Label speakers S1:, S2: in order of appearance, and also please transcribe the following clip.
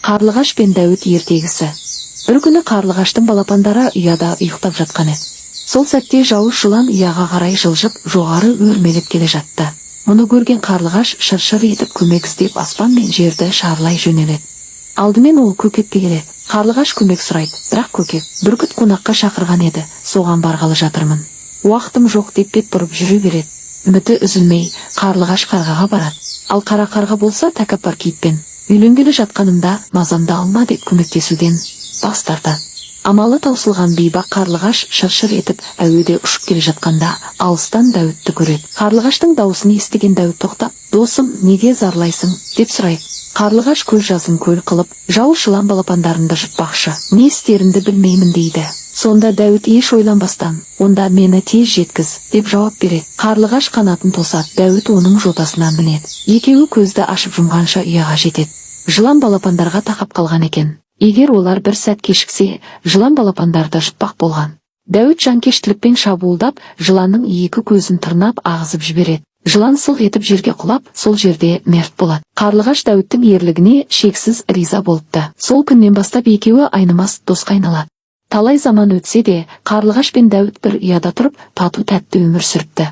S1: Қарлығаш пен Дәуіт ертегісі. Бір күні қарлығаштың балапандары ұяда ұйықтап жатқан еді. Сол сәтте жауыз жылан ұяға қарай жылжып, жоғары өрмелеп келе жатты. Мұны көрген қарлығаш шыр-шыр етіп көмек іздеп, аспан мен жерді шарлай жөнеледі. Алдымен ол көкекке келеді. Қарлығаш көмек сұрайды, бірақ көкек: «Бүркіт қонаққа шақырған еді, соған барғалы жатырмын. Уақытым жоқ», – деп бет бұрып жүре береді. Үміті үзілмей, қарлығаш қарғаға барады. Ал қара қарға болса, тәкаппар кейіппен: «Үйленгелі жатқанымда мазамды алма», – деп көмектесуден бас тартады. Амалы таусылған бейбақ қарлығаш шыр-шыр етіп әуеде ұшып келе жатқанда, алыстан Дәуітті көреді. Қарлығаштың дауысын естіген Дәуіт тоқтап: «Досым, неге зарлайсың?» – деп сұрайды. Қарлығаш: «Көз жасын көл қылып, жауыз жылан балапандарымды жұтпақшы, не істерімді білмеймін», – дейді. Сонда Дәуіт еш ойланбастан: «Онда мені тез жеткіз», – деп жауап береді. Қарлығаш қанатын тосады, Дәуіт оның жотасына мінеді. Екеуі көзді ашып жұмғанша ұяға жетеді. Жылан балапандарға тақап қалған екен. Егер олар бір сәт кешіксе, жылан балапандарды жұтпақ болған. Дәуіт жанкештілікпен шабуылдап, жыланның екі көзін тырнап ағызып жібереді. Жылан сылқ етіп жерге құлап, сол жерде мерт болады. Қарлығаш Дәуіттің ерлігіне шексіз риза болыпты. Сол күннен бастап екеуі айнымас досқа айналады. Талай заман өтсе де, қарлығаш пен Дәуіт бір ұяда тұрып, тату тәтті өмір сүріпті.